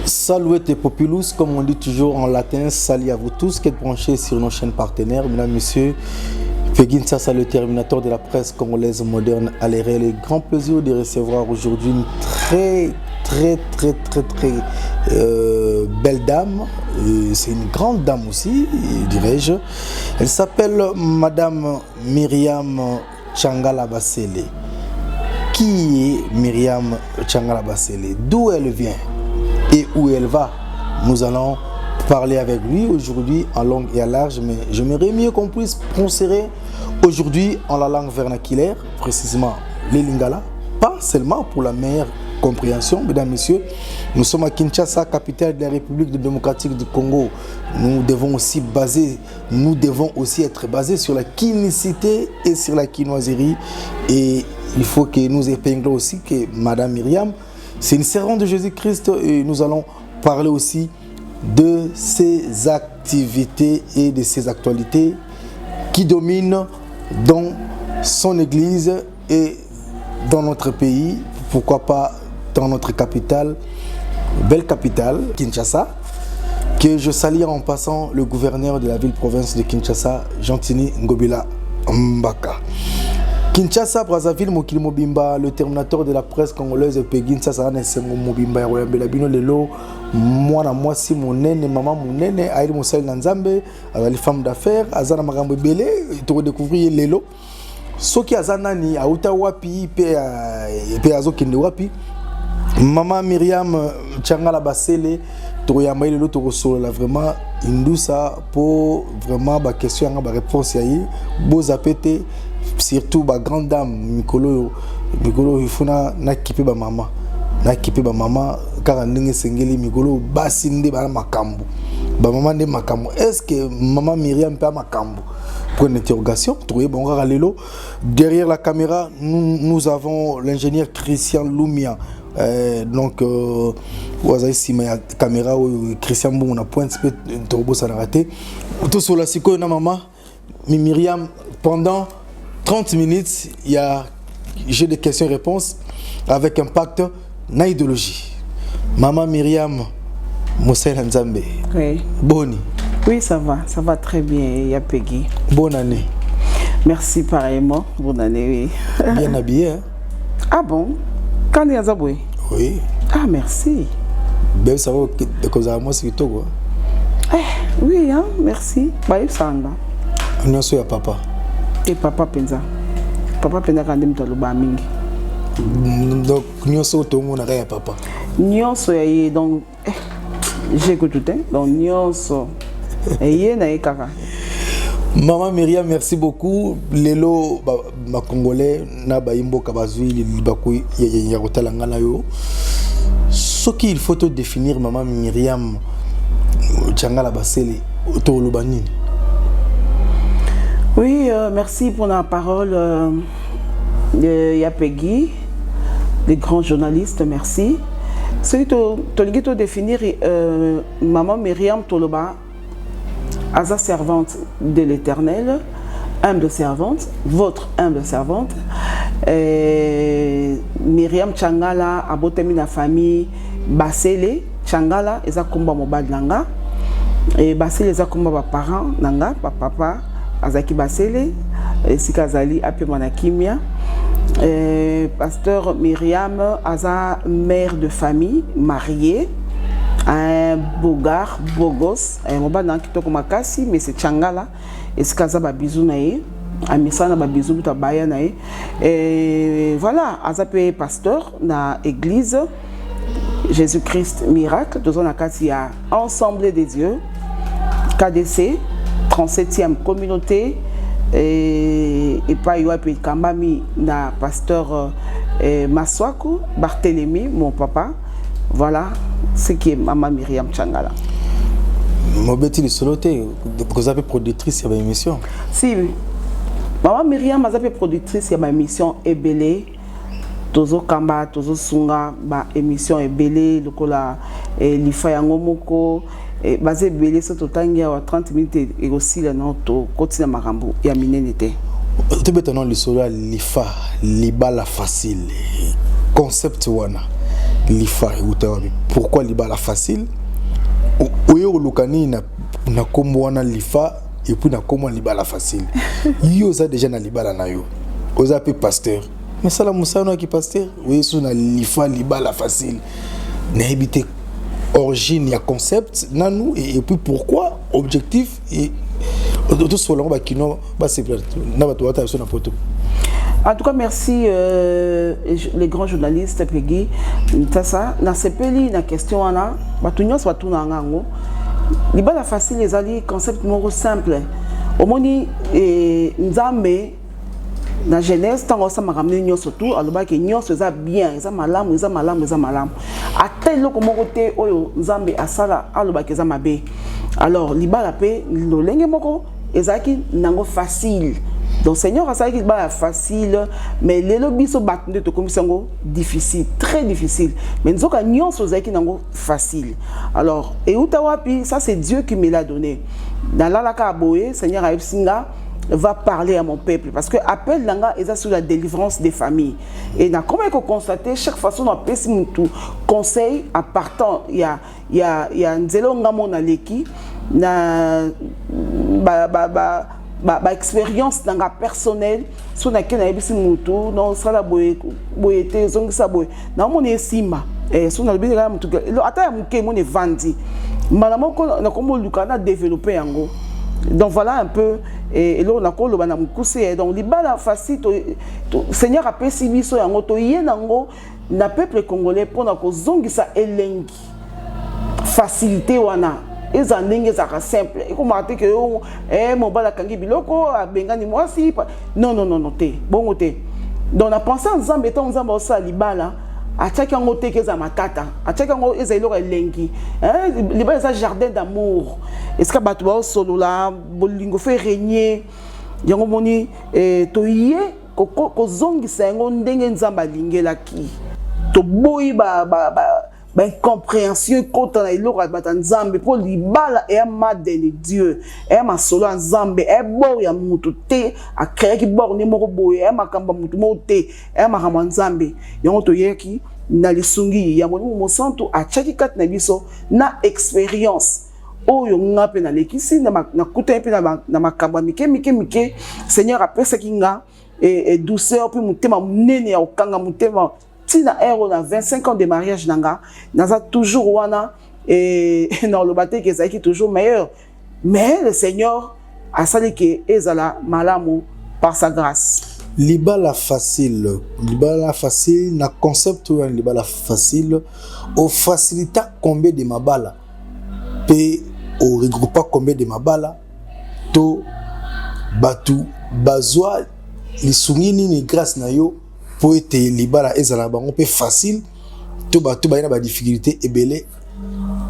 Salute populus, comme on dit toujours en latin, salut à vous tous qui êtes branchés sur nos chaînes partenaires, mesdames, messieurs. Peggy Sassa, le terminateur de la presse congolaise moderne, a le grand plaisir de recevoir aujourd'hui une très, très, très, très, très belle dame. C'est une grande dame aussi, dirais-je. Elle s'appelle Madame Myriam Tshangala Basele. Qui est Myriam Tshangala Basele? D'où elle vient et où elle va? Nous allons parler avec lui aujourd'hui en longue et à large, mais j'aimerais mieux qu'on puisse procéder aujourd'hui en la langue vernaculaire, précisément les Lingala, pas seulement pour la meilleure compréhension, mesdames, messieurs. Nous sommes à Kinshasa, capitale de la République démocratique du Congo. Nous devons aussi être basés sur la kinicité et sur la kinoiserie. Et il faut que nous épinglons aussi que Madame Myriam, c'est une servante de Jésus-Christ et nous allons parler aussi de ses activités et de ses actualités qui dominent dans son église et dans notre pays, pourquoi pas dans notre capitale, belle capitale, Kinshasa, que je salue en passant le gouverneur de la ville-province de Kinshasa, Gentiny Ngobila Mbaka. Kinshasa, Brazzaville, mokili mobimba, le terminateur de la presse congolaise, Peggy Nsasa, na esengo mobimba ya koyambela bino lelo mwana mwasi monene, mama monene, ayeli mosali na Nzambe, azali femme d'affaires, aza na makambo ebele tokodécouvrir ye lelo, soki aza nani, auta wapi mpe azokende wapi. Mama Myriam Tshangala Basele, tokoyamba ye lelo, tokosolola vraiment indusa mpo vraiment baquestion yanga, baréponse ya ye boza pe te, surtout bagrande dame. Mikolo oyo, mikolo oyo ifo nakipe bamama, nakipe bamama kaka ndenge esengeli. Mikolo oyo basi nde bana makambo, bamama nde makambo. Est ce que mama Myriam mpe makambo? Point d'interrogation. Tokoyeba yango kaka lelo. Derrière la caméra, nous avons l'ingénieur Christian Lumia. Donc oyo azali nsima ya caméra oyo, Christian Mbongo na pointe mpe tokobosanaka te. Tosola sikoyo na mama Myriam pendant 30 minutes. Il y a jeu de questions-réponses avec impact na idéologie. Maman Myriam, mosali Nzambe. Oui. Boni? Oui, ça va, ça va très bien, ya Peggy. Bonne année. Merci pareillement. Bonne année, oui. Bien habillé, hein? Ah bon? Quand il y a Oui. Ah, merci. Ben, ça va, que moi, c'est quoi? Eh, oui, hein, merci. Bah, ça va. Nyonso ya papa. E papa mpenza, papa mpenza kaka nde moto aloba mingi. Donc nyonso tomonaka ya papa? Nyonso ya ye. Donc eh, j'écoute te. Donc nyonso eye na ye kaka. Mama Myriam, merci beaucoup. Lelo bacongolais na bayimboka bazwi libaku ya kotala nga na yo. Soki il faut to définir mama Myriam Tshangala Basele, toloba nini? Oui, merci pour la parole, ya Peggy, les grands journalistes, merci. Soki tolingi todéfinir maman Myriam, toloba aza servante de l'Éternel, humble servante, votre humble servante. Myriam Tshangala abotami na famille Basele. Tshangala eza komba mobali na nga e Basele eza komba baparent na nga. Bapapa azalaki Basele, esika azali apema na kimia. Pasteur Myriam aza mère de famille, mariée, un beau gars, beau gosse, mobali na kitoko makasi, mais c'est Tshangala, esika aza babizu na ye, amisala na babizu buta baya na ye. Et voilà, aza mpe pasteur na église Jésus-Christ Miracle. Toza na kati ya Ensemble des Dieux KDC 37e communauté epai wapi ekambami na pasteur Maswaku Barthélemy, mon papa. Voilà ce qui est mama Myriam Tshangala. Mobeti lisolo te, koza mpe productrice ya baémission? Si, mama Myriam aza mpe productrice ya baémission ebele. Tozokamba, tozosunga baémission ebele lokola lifa yango moko. Baza ebele, so totangi awa 30 minutes ekosila. No tokoti na makambo ya minene te. Tobeta no lisolo ya lifa, libala facile, concept wana. Lifa euta wapi? Pourquoi Libala Facile? Oye koluka nini na nkombo wana Lifa et puis na nkombo ya Libala Facile? Yo oza déjà na libala na yo, oza mpe pasteur, mais sala mosala no yaki pasteur. Oye so na Lifa, Libala Facile, nayebi te origine ya concept nanu et puis pourquoi, objectif, et tosola yango, bakino basepela na bato bata biso na poto. En tout cas, merci les grands journalistes Peggy. Tassa, na sepeli na question wana, bato nyonso batuna yango. Libala Facile ezali concept moko simple. Omoni Nzambe na Genèse, ntango osala makambo nyonso tu, alobaki nyonso eza bien, eza malamu, eza malamu, eza malamu. Ata eloko moko te oyo Nzambe asala alobaki eza mabe. Alors libala mpe lolenge moko ezalaki nango facile. Donc Seigneur asalaki libala facile, mais lelo biso bato nde tokomisi yango difficile, très difficile. Mais nzoka nyonso ozalaki nango facile. Alors euta wapi? Ça, c'est Dieu qui me l'a donné. Nalalaka boye, Seigneur ayebisi nga: «Va parler à mon peuple», parce que appel na nga eza sur la délivrance des familles. Et na comment constater, chaque façon napesi mutu conseil en partant ya nzela nga mona leki na ba expérience na nga personnelle, so nake nayebisi mutu nosala boye boye te, ezongisa boye, naomona esimba. So nalobi kaka mutu ata ya moke, emoni evandi mbala moko, nakomoluka na développer yango. Donc voilà un peu eloko nakoloba na mokuse. Donc Libala Facile, Seigneur apesi biso yango, toye nango na peuple congolais mpona kozongisa elengi, facilité wana eza ndenge ezalaka simple. Ekomaka te ke yo mobali akangi biloko, abengani mwasi. Non, non, non, non, te, bongo te. Donc na pensée ya Nzambe, ntango Nzambe aosala libala, atiaki yango te ke eza matata, atiaki yango eza eloko elengi. Libala eza jardin d'amour, esika bato baosolola bolingo, faut régner. Yango moni toye kozongisa yango ndenge Nzambe alingelaki. Toboyi ba incompréhension ekota na eloko ya bato ya Nzambe, mpo libala eya madene Dieu, eya masolo ya Nzambe, eya bord ya mutu te. Acréaki bord nde moko boye, eya makambo ya mutu moko te, eya makambo ya Nzambe. Yango toyeki na lisungi ya Molimo Mosantu atiaki kati na biso, na expérience oyo nga mpe nalekisi, nakutani mpe na makambo ya mike mike mike. Seigneur apesaki nga douceur mpe motema monene ya kokanga motema ntina ere oyo na 25 ans de mariage na nga, naza toujours wana. Naloba te ke ezalaki toujours meilleur, mais le Seigneur asali ke ezala malamu par sa grâce. Libala Facile, Libala Facile, na concept oyo ya Libala Facile, ofacilita combien de mabala mpe oregroupa combien de mabala, to bato bazwa lisungi nini grâce na yo mpo ete libala ezala bango mpe facile, to bato baye na badifficulté ebele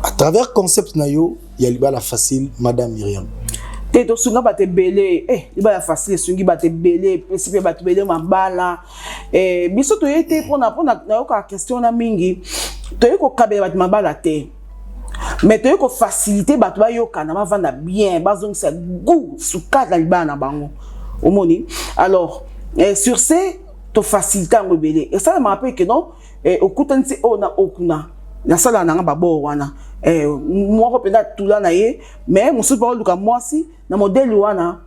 à travers concept na yo ya Libala Facile, Madame Myriam? Te, tosunga bato ebele. Libala Facile esungi bato ebele, epesi mpe bato ebele mabala. Biso toye te mpona nayokaka question wana mingi. Toye kokabela bato mabala te, mais toye kofacilité bato bayokana, bavanda bien, bazongisa goût sukali na libala na bango. Omoni? Alors sur ce, tofacilité yango ebele. Esalemaka mpe ke non, okutani ti oyo na okuna, nasalaka nanga babord wana, moko mpenza atula na ye, mais mosusu mpe aoluka mwasi na modèle wana.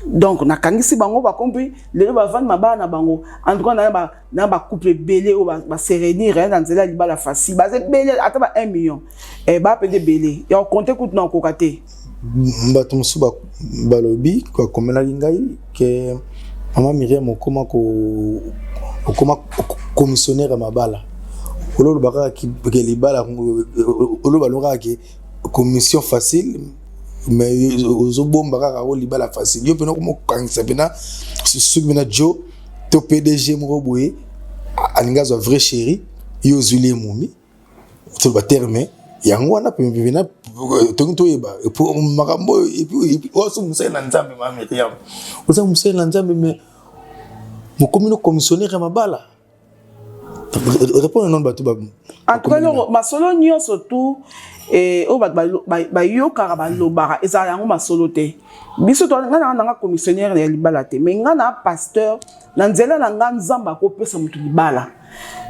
Donc nakangisi bango, bakompi lelo bavandi mabala na bango. En tout cas, na bacouple ebele oyo base réunir na nzela ya Libala Facile, baza ebele, ata ba 1 million, bapende ebele ya kocompter kutu na kokoka te. Bato mosusu balobi, bakomelaki ngai ke mama Miriam okoma okoma commissionnaire ya mabala. Oloba kaka ke libala, oloba lo kaka ke commission facile, mais ozobomba kaka o Libala Facile. Yo mpena okoma kokangisa mpena soki mpena jo to PDG moko boye alingi azwa vrai chéri, yo ozwili ye momi, toloba terme yango wana pembeni. Tongi toyeba makambo oyo. Oyo mosali na Nzambe, ma Miriam, oza mosali na Nzambe, mais mokomi no commissionnaire ya mabala. Répondre nano bato. En tout cas, masolo nyonso tu oyo bato bayokaka, balobaka, ezala yango masolo te. Biso, nga nanga nanga commissionnaire ya libala te, mais nga na pasteur, na nzela na nga Nzambe akopesa moto libala.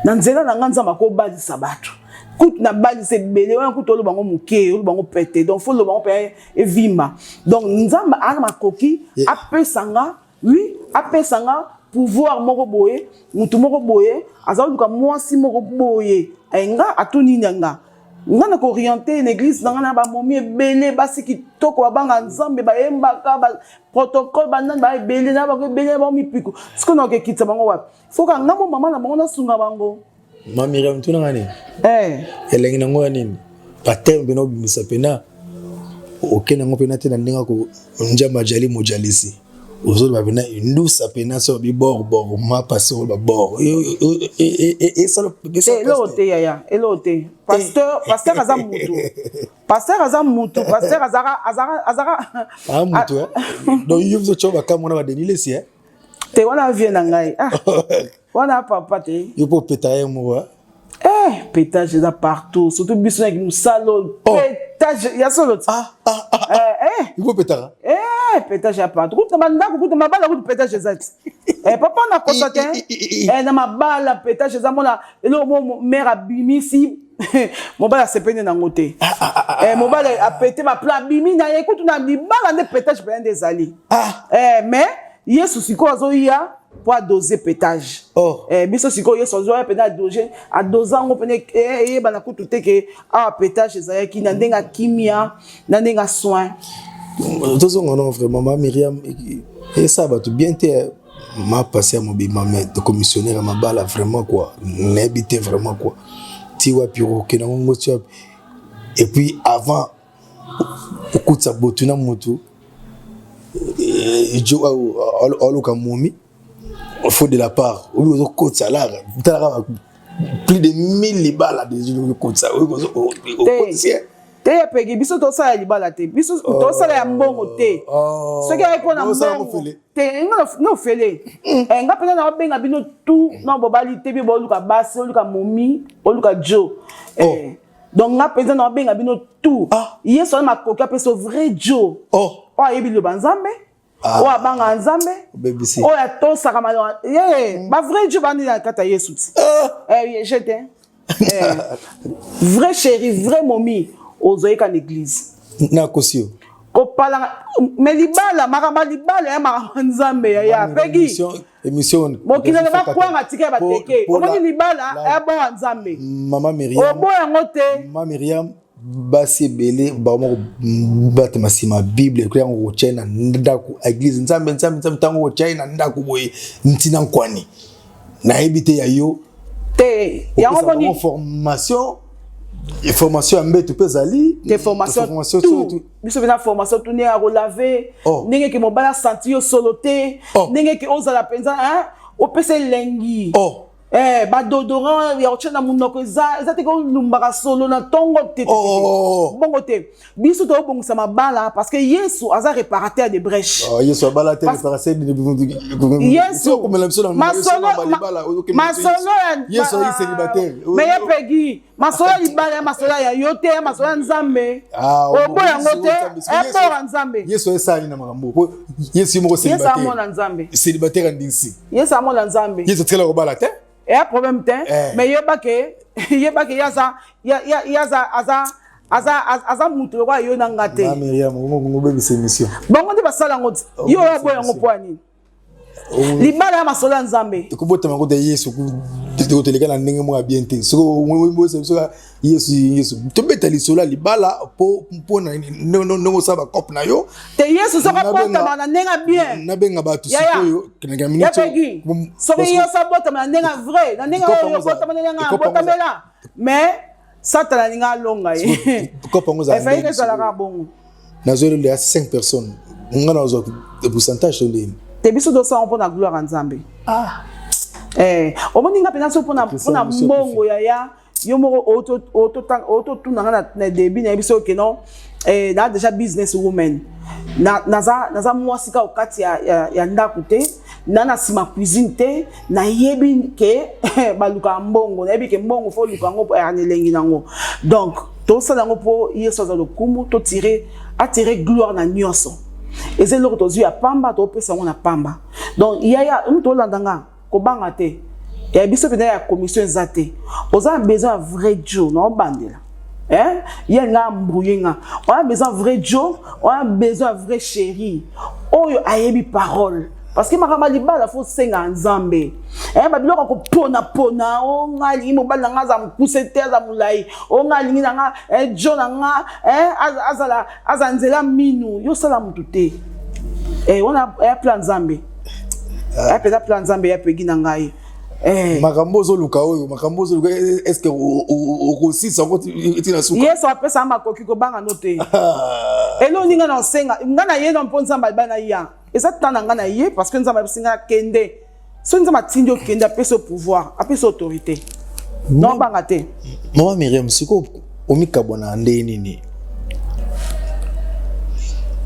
Na nzela na nga, Nzambe akobalisa bato. Kutu nabalisa ebele wana, kutu oloba yango moke, oloba yango pete, donc faut oloba yango mpe evimba. Donc Nzambe aza na makoki apesa nga, oui, apesa nga pouvoir moko boye. Mutu moko boye aza koluka mwasi moko boye, nga atuni na nga, nga na koorienter na église na nga na bamomi ebele, basi kitoko, babanga Nzambe, bayembaka, protocole, banani, ba ebele na bango, ebele na bango mipiko. Sikoyo na kokekitisa bango wapi? Foka nga mo mama na bango, nasunga bango. Ma Miriam, tunanga nini? Eh. Elengi nango ya nini? Baterme mpena obimisa mpena, okende yango mpena te na ndenge ako Nzambe ajali mojalisi. Ozoloba mpena indusa mpena so biborbor mapasi, oloba bor. Eloko te, yaya, eloko te. Pasteur, pasteur aza mutu, pasteur aza mutu, pasteur azaka azaka azaka. Ah, mutu. Donc yo biso tyo bakamona badeni lesi. Te, wana vie na ngai. Ah, wana papa te. Yo mpo opeta ye moko. Eh, pétage eza partout, surtout biso naki mosala. Oh. Pétage ya solo ti. Ah, ah, ah. Eh, eh. Yo mpo opetaka. Eh, pétage ya partout, kutu na bandako, kutu mabala, kutu pétage eza ti. Eh, papa, nakosa te. Eh, na mabala pétage eza. Mona eloko mo mare abimisi, mobali asepeli nango te. Eh, mobali apete baplan, abimi na ye. Kutu na libala nde pétage mpenza nde ezali. Eh, mais Yesu sikoyo azoya mpo adose pétage. Oh. Eh, biso sikoyo Yesu azoya mpenza adose, adose yango mpena, eyebana kutu te ke awa pétage ezalaki na ndenge akimia, na ndenge asoin. Tozonga no vraiment. Ma Miriam, esala bato bien te. Mapasi ya mobima, mais commissionnaire ya mabala vraiment quoi, nayebi te vraiment quoi, ti wapi okokende yango, ti wapi? Et puis avant okutisa botu na mutu oluka momi, faut de la part oyo ozokotisa lara, talaka plus de 1000 libala okotisa, okotisi. Te, epeki biso tosala libala te, biso tosala ya mbongo te. Soki ayaki mpona mbongo te, nga ofele. Nga mpenza naobenga bino tu na bobali te, bi boluka basi, oluka momi, oluka jo. Donc nga mpenza naobenga bino tu. Yesu wana makoki apesa vrai jo oyo ayebi liloba Nzambe, oyo abangaka Nzambe, oyo atosaka maloba ye. Bavrai jo bandi na kati ya Yesu ti je te. Vrai chéri, vrai momi, ozoyeka na église. Nakosi yo. Kopalanga, mais libala, makambo ya libala ya makambo ya Nzambe, yaya Pegi. Émission. Mokili na bakwanga tika ya bateke. Omoni, libala ya bonga Nzambe. Mama Miriam. Oboya yango te. Mama Miriam, basi ebele bango batema nsima Bible ekoya yango kotyai na ndako, église, Nzambe, Nzambe, Nzambe. Ntango kotyai na ndako boye, ntina nkwani nayebi te ya yo. Te, yango moni. Formation, formation ya mbeto mpe ezali. Te, formation tout, biso mpenza formation tu, ndenge ya kolaver, ndenge ke mobali asanti yo solo te, ndenge ke ozala mpenza opesa elengi. Eh, badéodorant ya kotia na monoko eza, eza te ke olumbaka solo na ntongo te. Bongo te, biso tobongisa mabala parce que Yesu aza réparateur de brèche. Yesu abala te, réparateur. Yesu masolo masolo. Yesu ayi célibataire. Mais ye Pegi, masolo ya libala ya masolo ya yo te, ya masolo ya Nzambe. Oboya yango te, ebora Nzambe. Yesu esali na makambo, Yesu moko. Yesu amona Nzambe. Célibataire andinsi. Yesu amona Nzambe. Yesu atikala kobala te. Eya problème te, mais yebake, yebake, ye aza, ye aza aza aza aza mutu lokola yo na nga te. Obebisa émission. Bango nde basala yango ti yo oyo aboya yango mpo ya nini? Libala ya masolo ya Nzambe. Ekobotama kota Yesu koteleka na ndenge moko ya bien te. Soki biso Yesu, Yesu, tobeta lisolo ya libala mpona ndenge osala bacope na yo. Te, Yesu soki abotama na ndenge ya bien. Nabenga bato sikoyo. Yapeki, soki Yesu abotama na ndenge ya vrai, na ndenge oyo obotama, na ndenge abotamela, mais Satana alinga alonga ye. Efayiki ezalaka bongo. Nazolela ya 5 personnes, nga nazwa pourcentage to ndeni? Te, biso tosala mpona gloire ya Nzambe. Eh, omoni, nga mpenza so mpona mbongo, yaya, yo moko ototuna nga na début, nayebi so ke non, eh, na déjà business woman, naza, naza mwasi kaka okati ya ndako te, na nsima cuisine te. Nayebi ke balukaka mbongo, nayebi ke mbongo faut oluka yango na elengi nango. Donc tosala yango mpo Yesu aza lokumu, totire, atire gloire na nyonso. Eza eloko tozwi ya pamba, topesa yango na pamba. Donc yaya, mutu olanda nga, kobanga te. Ya biso mpenza ya commission eza te. Oza na besoin ya vrai jour na obandela. Hein? Ye nga embrouille nga. On a besoin vrai Joe, on a besoin vrai chéri. Oyo ayebi parole. Parce que makambo ya libala faut senga Nzambe. Eh ba biloko ko pona pona o nga alingi mobali na nga aza mokuse te aza molai. O nga alingi na nga eh Joe na nga eh azala aza nzela minu yo sala mutu te. Eh wana ya plan Nzambe. Ya peza plan Nzambe ya pegi na ngai. Eh. Makambo ozoluka oyo, makambo ozoluka, est-ce que okosisa yango tina suka? Yesu apesa makoki kobanga no te. Eloni nga na osenga, nga na ye na mpo Nzambe alba na ya. Eza temps na nga na ye parce que Nzambe apesi nga kende. Soki Nzambe atindi okende, apesi yo pouvoir, apesi autorité. Non banga te. Mama Myriam, sikoyo omikabwana nde nini?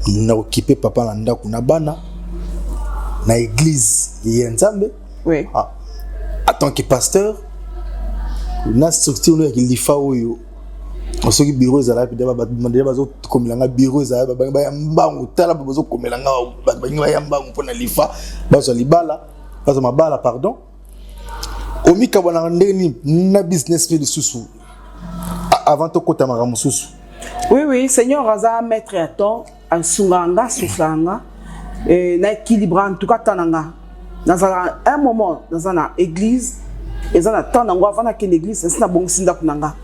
Na okipe papa na ndako na bana na église ya Nzambe. Oui. Ah, en tant que pasteur na structure no ya kilifa oyo soki bureau ezalaki deja bazokomela nga bureau ezalaki babangi baya mbangu tala bazokomela nga bato balingi baya mbangu mpo na lifa bazwa libala bazwa mabala pardon omikabwanaka ndenge nini na business mpe lisusu avant tokota makambo mosusu? Oui, Seigneur aza maître ya temps, asungaka nga, asuflaka nga na équilibre. En tout cas temps na nga nazala un moment naza na église, eza na temps nango. Avant nakende église, esi nabongisi ndako na nga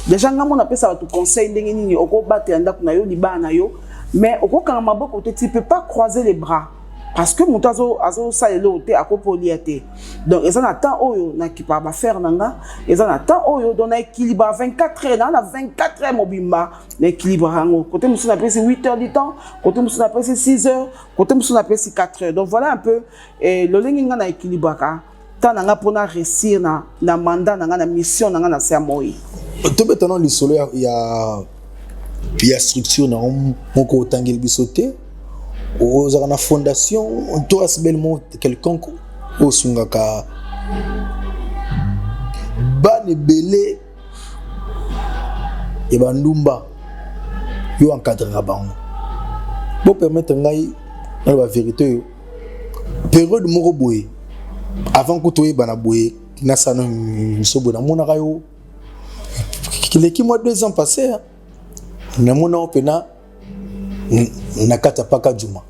déjà. Nga mo napesa bato conseil ndenge nini okobatela ndako na yo, libala na yo, mais okokanga maboko te. Tu peux pas croiser les bras parce que moto azosala eloko te, akopolia te. Donc eza na temps oyo nakipaka ba affaires na nga, eza na temps oyo. Donc na équilibre 24 heures na 24 heures mobimba, na équilibre yango. Côté mosusu napesi 8 heures du temps, côté mosusu napesi 6 heures, côté mosusu napesi 4 heures. Donc voilà un peu lolenge nga na équilibraka temps na nga mpona réussir na mandat na nga, na mission na nga na se ya moi. Tobetana lisolo ya structure na moko otangeli biso te. Ozalaka na fondation to asbl mo quelconque osungaka bana ebele ya bandumba, yo encadrera bango? Bopermettre ngai naloba vérité oyo. Période moko boye avant kuta oyebana boye, nasala miso boye, namonaka yo kileki mwa 2 ans passé, namona yo mpena na kati ya Paka Juma.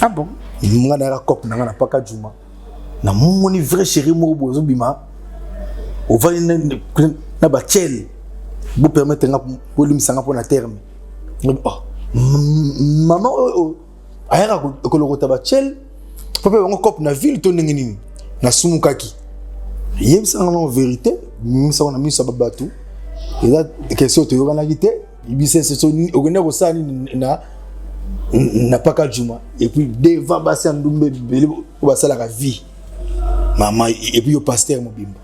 Ah bon? Nga nayaka cope na nga na Paka Juma, namoni vrai chéri moko boye ozobima, ovandi na batiele. Bopermettre nga, bolimisa nga mpona terme. Oh, mama oyo ayaka kolokota batiele mpo mpe bango cope na ville to ndenge nini? Nasumukaki. Yebisanga na vérité, mimisaka na miso ya bato. Eza question toyokanaki te. Bisa okende kosala nini na Paka Juma, et puis devant basi ya ndumba ebele oyo basalaka vie, mama, et puis yo pasteur mobimba?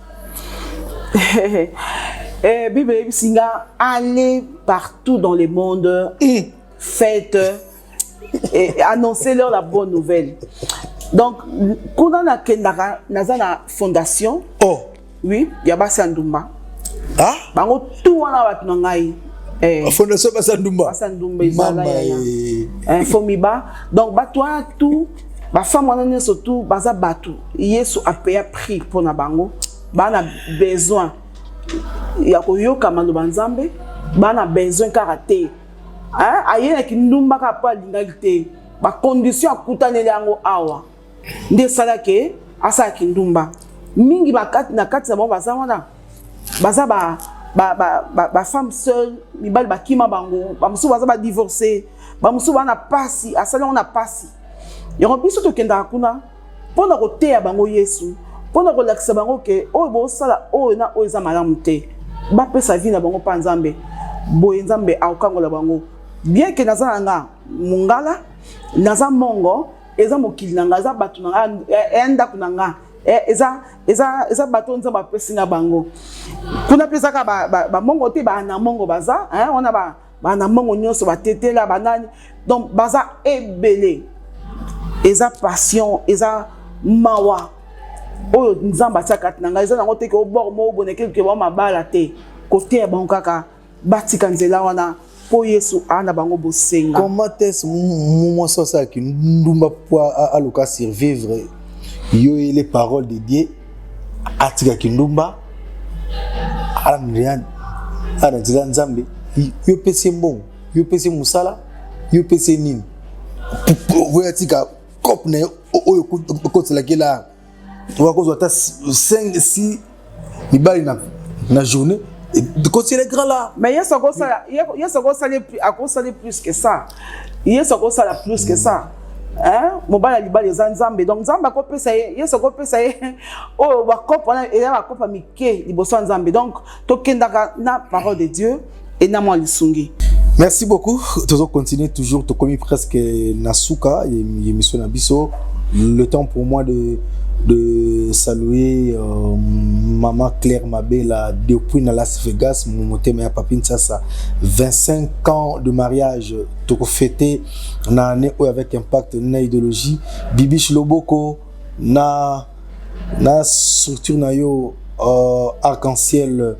Bible eyebisi nga: allez partout dans le monde, faites et annoncez-leur la bonne nouvelle. Donc kuna nakendaka, naza na fondation. Oh. Oui, ya basi ya ndumba. Ah? Bango tu wana bato na ngai. Fondation basi ya ndumba? Basi ya ndumba ezala ya Fomiba. Donc bato wana tu, ba femmes wana nyonso tu baza bato Yesu apeya prix mpona bango. Bana besoin ya koyoka maloba Nzambe, bana besoin kaka te ayelaki ndumba kaka mpo alingaki te. Ba condition akutaneli yango awa nde esalaki asalaki ndumba. Mingi na kati na bango baza wana, baza ba femme seule, mibali bakima bango, bamosusu baza ba divorcé, bamosusu baza na pasi, asali yango na pasi. Yango biso tokendaka kuna mpona koteya bango Yesu, mpona kolakisa bango ke oyo bosala oyo na oyo eza malamu te, bapesa vie na bango mpa Nzambe. Boye Nzambe akokangola bango. Bien ke naza na nga mongala, naza mongo, eza mokili na nga, eza bato na nga, eya ndako na nga, eza bato oyo Nzambe apesi nga bango. Kuna mpe ezaka bamongo te, bana mongo baza wana, bana mbongo nyonso, batetela banani, donc baza ebele. Eza passion, eza mawa oyo Nzambe atia kati na ngai. Eza nango te ke obor moko boneke ke bao mabala te, koteya bango kaka batika nzela wana mpo Yesu aa na bango bosenga. Comment est-ce mwasi asalaki ndumba mpo aluka survivre, yo les paroles de Dieu? Atika kindumba, ala nzela Nzambe. Yo pesi mbongo, yo pesi mosala, yo pesi nini? Oyo atika cope na ye oyo kotelaki la, wakozwa ata 5 6 mibali na journée, kotiela grand là. Mais Yesu akosala, Yesu akosala, akosala plus que ça. Yesu akosala plus que ça, hein? Mobali ya libala eza Nzambe. Donc Nzambe akopesa ye, Yesu akopesa ye oyo bakope wana eza bakope mike liboso ya Nzambe. Donc tokendaka na parole de Dieu e na mwa lisungi. Merci beaucoup. Toujours continuer, toujours tokomi presque na suka émission na biso. Le temps pour moi de saluer maman Claire Mabela depuis na Las Vegas, motema ya Papi Nsasa. 25 ans de mariage toko fêter na année oyo avec impact na idéologie. Bibiche Loboko na structure na yo Arc-en-Ciel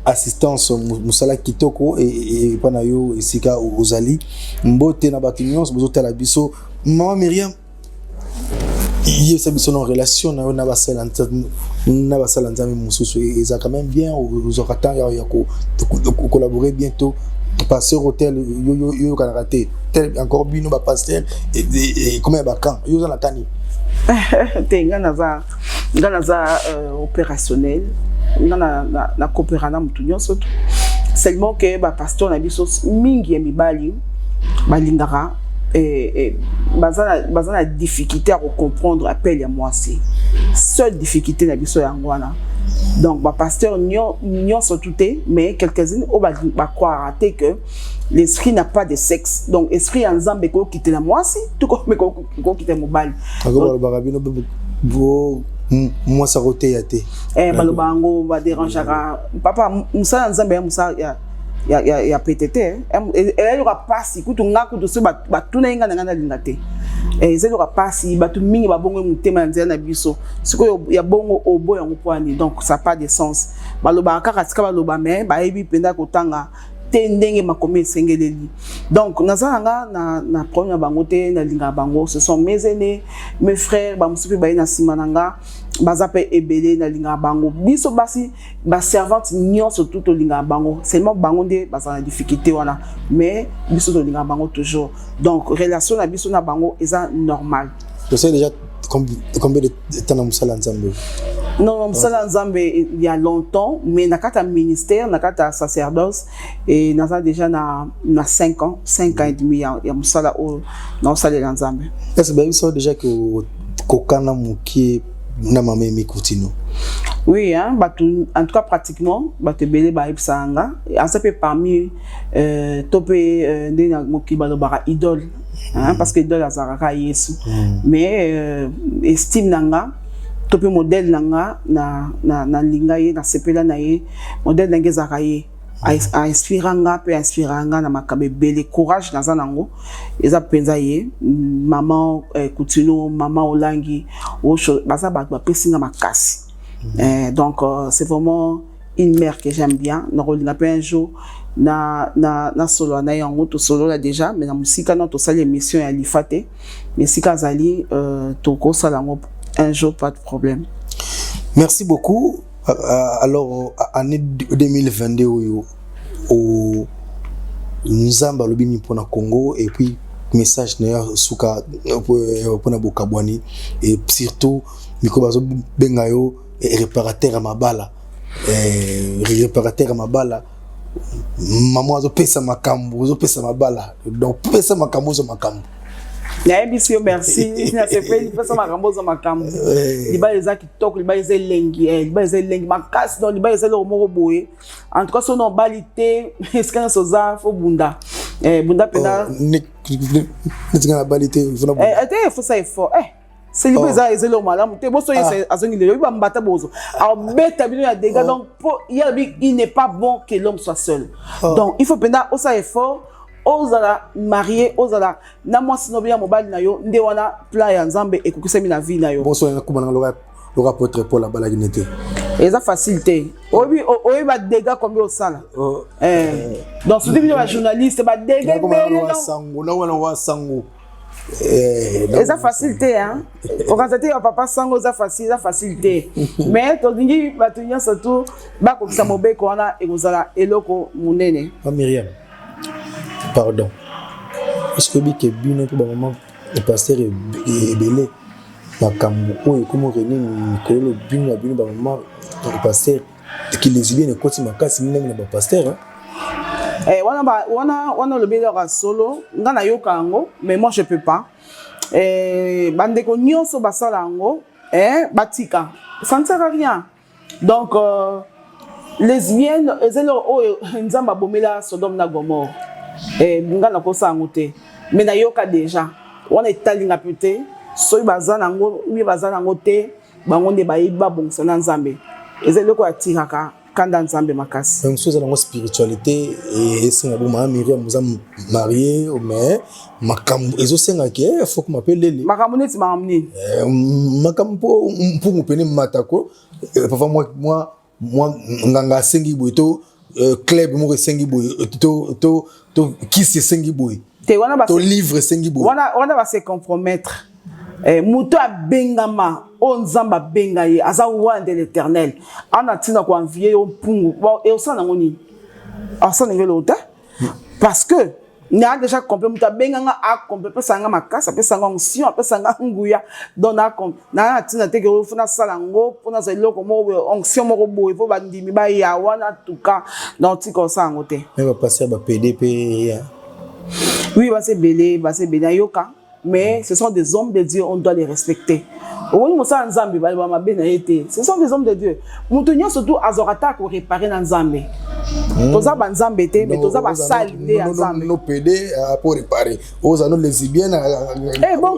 assistance, mosala kitoko epa na yo esika ozali. Mbote na bato nyonso bozotala biso. Mama Miriam, yebisa biso na relation na yo na basala Nzambe mosusu eza quand même bien? Ozwaka temps ya collaborer bientôt? Pasteur hotel yoyokanaka te tel encore bino bapasteur comme ya bacan, yo oza na kani? Te, nga naza opérationnel. Nga na coopéra na motu nyonso tu, seulement ke bapasteur na biso mingi ya mibali balingaka baza na difficulté ya kocomprendre appel ya mwasi. Seule difficulté na biso yango wana. Donc bapasteur nyonso tu te, mais quelques-unes oyo bacroire te que l'esprit n'a pas de sexe. Donc esprit ya Nzambe ekokitela mwasi to ekokitela mobali. Balobaka bino bo mwasi akoteya te. Baloba yango, baderangeaka papa. Mosala ya Nzambe ya mosala ya pete te, eyoka mpasi. Kutu nga kutu so batuna ye, nga na ngai nalinga te. Eza eloko mpasi. Bato mingi babongo motema na nzela na biso. Sikoyo ya bongo oboya yango mpo ani? Donc ça pas de sens. Balobaka kaka, tika baloba, mais bayebi mpenza kotanga te ndenge makomi esengeleli. Donc naza na nga na problème na bango te. Nalingaka bango, ce sont mes aînés, mes frères. Bamosusu mpe baye na nsima na nga, baza mpe ebele. Nalingaka bango. Biso basi baservante nyonso tu tolingaka bango, seulement bango nde bazala na difficulté wana, mais biso tolingaka bango toujours. Donc relation na biso na bango eza normal. Tosali déjà combien de temps na mosala ya Nzambe? Non, mosala ya Nzambe il y a longtemps, mais na kati ya ministère, na kati ya sacerdoce, et naza déjà na 5 ans, 5 ans et demi ya mosala oyo naosalela Nzambe. Est ce bayebi so déjà ke kokana mokie na mama Emi Kutino? Oui, hein, bato, en tout cas pratiquement bato ebele bayebisaka nga aza mpe parmi to mpe nde na mokili balobaka idole, hein, parce que idole azalaka kaka Yesu. Mais estime na nga to mpe modèle na nga, nalinga ye, nasepela na ye. Modèle na nga ezalaka ye. Ainspira nga mpe ainspira nga na makambo ebele. Courage naza nango eza mpenza ye, mama Kutino, mama Olangi. Baza bato bapesi nga makasi. Donc c'est vraiment une mère que j'aime bien. Nakolinga mpe un jour na nasolola na yango. Tosolola déjà, mais na mosika na tosali émission ya lifa te, mais esika azali tokosala yango un jour, pas de problème. Merci beaucoup. Alors année 2022 oyo, Nzambe alobi nini mpona Congo? Et puis message na yo suka mpona bokabwani, et surtout mikolo bazobenga yo réparateur ya mabala, réparateur ya mabala. Mama azopesa makambo, ozopesa mabala, donc pesa makambo, ozwa makambo. Nayebisi yo, merci, nasepeli. Pesa makambo, ozwa makambo. Libala eza kitoko, libala eza elengi, libala eza elengi makasi. Donc libala eza eloko moko boye. En tout cas soki na obali te, esika nyonso oza, fo bunda, bunda mpenza. Netinga na bali te? Te, faut ça effort. Selibo eza eloko malamu te. Boso ye azongi lelo, oyebi bambata bozo abeta bino ya dégâts. Donc po ye alobi il n'est pas bon que l'homme soit seul. Donc il faut mpenza osala effort, ozala marié, ozala na mwasi no ya mobali na yo. Nde wana plan ya Nzambe ekokisami na vie na yo. Bonso nakoma nanga loka apôtre Paul abalaki ne te. Eza facile te. Oyebi, oyebi badégâts combien osala. Donc surtout bino bajournaliste, badégâts ebele. Sango na wana wa sango. Eza facile te, hein. Organisateur ya papa sango, eza facile, eza facile te, mais tolingi bato nyonso tu bakokisa mobeko wana, ekozala eloko monene. Ma Myriam, pardon, est-ce que oyebi ke bino mpe bamama pasteur ebele, makambo oyo ekomi rene mikolo, bino na bino bamama pasteur, kilesbienne ekoti makasi mingi na bapasteur? Wana olobi eloko ya solo. Nga nayoka yango, mais moi je peux pas. Bandeko nyonso basala yango, batika, ça ne sert à rien. Donc lesbienne eza eloko oyo Nzambe abomela Sodome na Gomore. Nga nakosala yango te, mais nayoka déjà wana, etalinga mpe te. Soki baza nango ou baza nango te, bango nde bayebi, babongisa na Nzambe. Eza eloko ya tiraka kanda Nzambe makasi. Mosusu eza nango spiritualité, esenga bo mama Miriam oza marié, mais makambo ezosengaki fokoma mpe lele. Makambo neti makambo nini? Makambo mpo mpungu pene matako papa mwa nganga asengi boye, to club moko esengi boye, to kisi esengi boye. Te, wana to livre esengi boye. Wana base compromettre. Moto abengama oyo Nzambe abenga ye, aza oint de l'Éternel, ana ntina koenvier yo mpungu osala nango nini? Asala ndenge eloko te, parce que naa déjà complet. Moto abenganga acomplet, apesanga nga makasi, apesanga onction, apesanga nguya. Donc naa na ntina te ke fo nasala yango mpo nazwa eloko moko boye, onction moko boye, mpo bandimi baya wana tuka. Donc tika osala yango te. Me bapasteur bapédé mpe? Oui, baza ebele, baza ebele, nayoka, mais ce sont des hommes de Dieu, on doit les respecter. Omoni, mosala Nzambe, baloba mabe na ye te. Ce sont des hommes de Dieu. Moto nyonso tu azwaka ta koréparer na Nzambe. Toza banzambe te, mais toza basali nde ya Nzambe. No pédé po réparer, oza no lesbienne? Ebon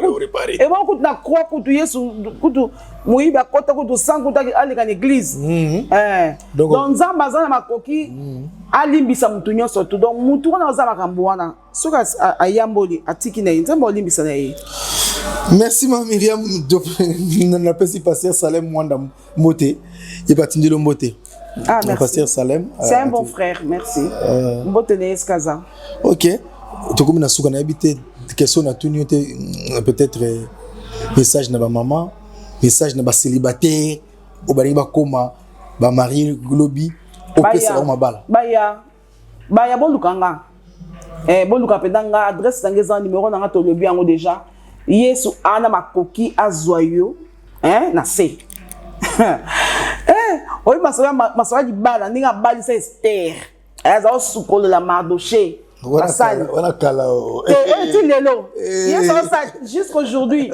kutu na croix kutu, Yesu kutu moyibi akɔta kutu sans kutu aleka na église. Donc Nzambe aza na makoki alimbisa motu nyonso tu. Donc motu wana aza makambo wana, soki ayamboli, atiki na ye, Nzambe olimbisa na ye. Merci ma Miriam. Napesi pasteur Salem Mwanda mbote, ye batindeli mbote. Ah, merci. Pasteur Salem. C'est un bon frère, merci. Mbote na ye esikaza. Ok, tokomi na suka. Nayebi te, question natuni yo te, peut-être message na bamama, message na bacélibataire oyo balingi bakóma bamarié lobi, opesa bango mabala. Baya, baya, boluka nga, boluka mpenza nga. Adresse na nga eza, numéro na nga tolobi yango déjà. Yesu ana makoki azwa yo na se oyo masolo ya libala, ndenge abalisa Ester, aza osukolola Mardoché. Wana kala. Ti lelo Yesu asala, jusqu'aujourd'hui.